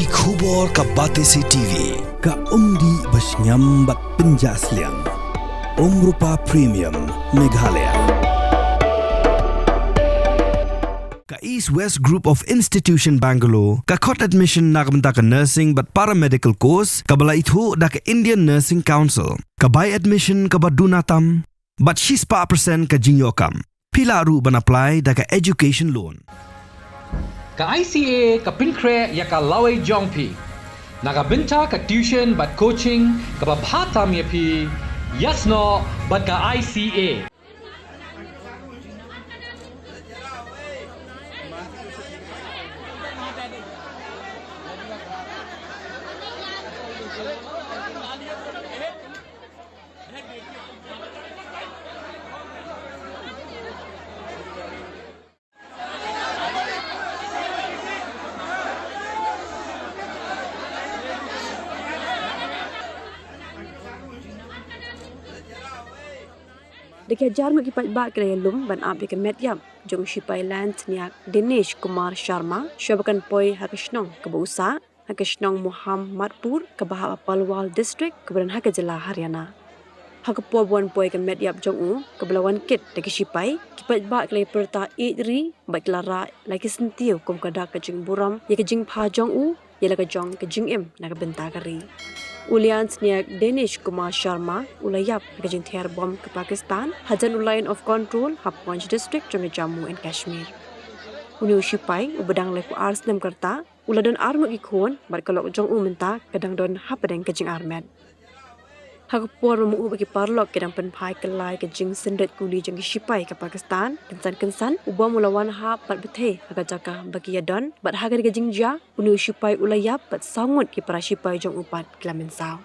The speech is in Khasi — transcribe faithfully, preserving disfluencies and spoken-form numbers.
Ki khubor ka Batesi T V, ka umdih ba shngiam bad pynjah sliang. Umrupa Premium, Meghalaya. Ka East West Group of Institution Bangalore, ka khot admission na ka bynta ka nursing bad paramedical course, kaba la ithuh da ka Indian Nursing Council, ka bai admission kaba duna tam, bad shispah percent ka jingïoh kam. Phi lah ruh ban apply da ka education loan. Ka I C A ka pynkhreh ïa ka lawei jong phi. Na ka bynta ka tuition bad coaching kaba bha tam ïa phi, ïasnoh bad ka I C A. Da ki hajar ngut ki paidbah ki la ïalum ban ap ïa ka met ïap jong u shipai Lance Nayak Dinesh Kumar Sharma, shuwa ba kan poi ha ka shnong kaba u sah, ha ka shnong Mohammadpur, kaba ha Palwal District, kaba don ha ka jylla Haryana. Ha ka por ba wan poi ka met ïap jong u, kaba la wan kit da ki shipai, ki paidbah ki la ïapyrta ïeit ri, bad ki la rah la ki syntiew kum ka dak ka jingburom ïa ka jingpha jong u ïa la ka jong ka jingim na ka bynta ka ri. U Lance Nayak Dinesh Kumar Sharma u la ïap ha ka jingthiar bom ka Pakistan hajan u Line of Control ha Poonch District jong ka Jammu and Kashmir. Une u shipai uba dang laiphew ar snem ka rta u la don arngut ki khun bad ka lok jong u mynta ka dang don hapdeng ka jingarmet. Ha ka por ba ma u bad ki paralok ki dang pynphai kylla ïa ka jingsyndet kuli jong ki shipai ka Pakistan, kynsan kynsan u bom u la wan hap bad bthei ha ka jaka ba ki ïadon, bad ha kane ka jingjia une u shipai u la ïap bad saw ngut ki para shipai jong u pat ki la mynsaw.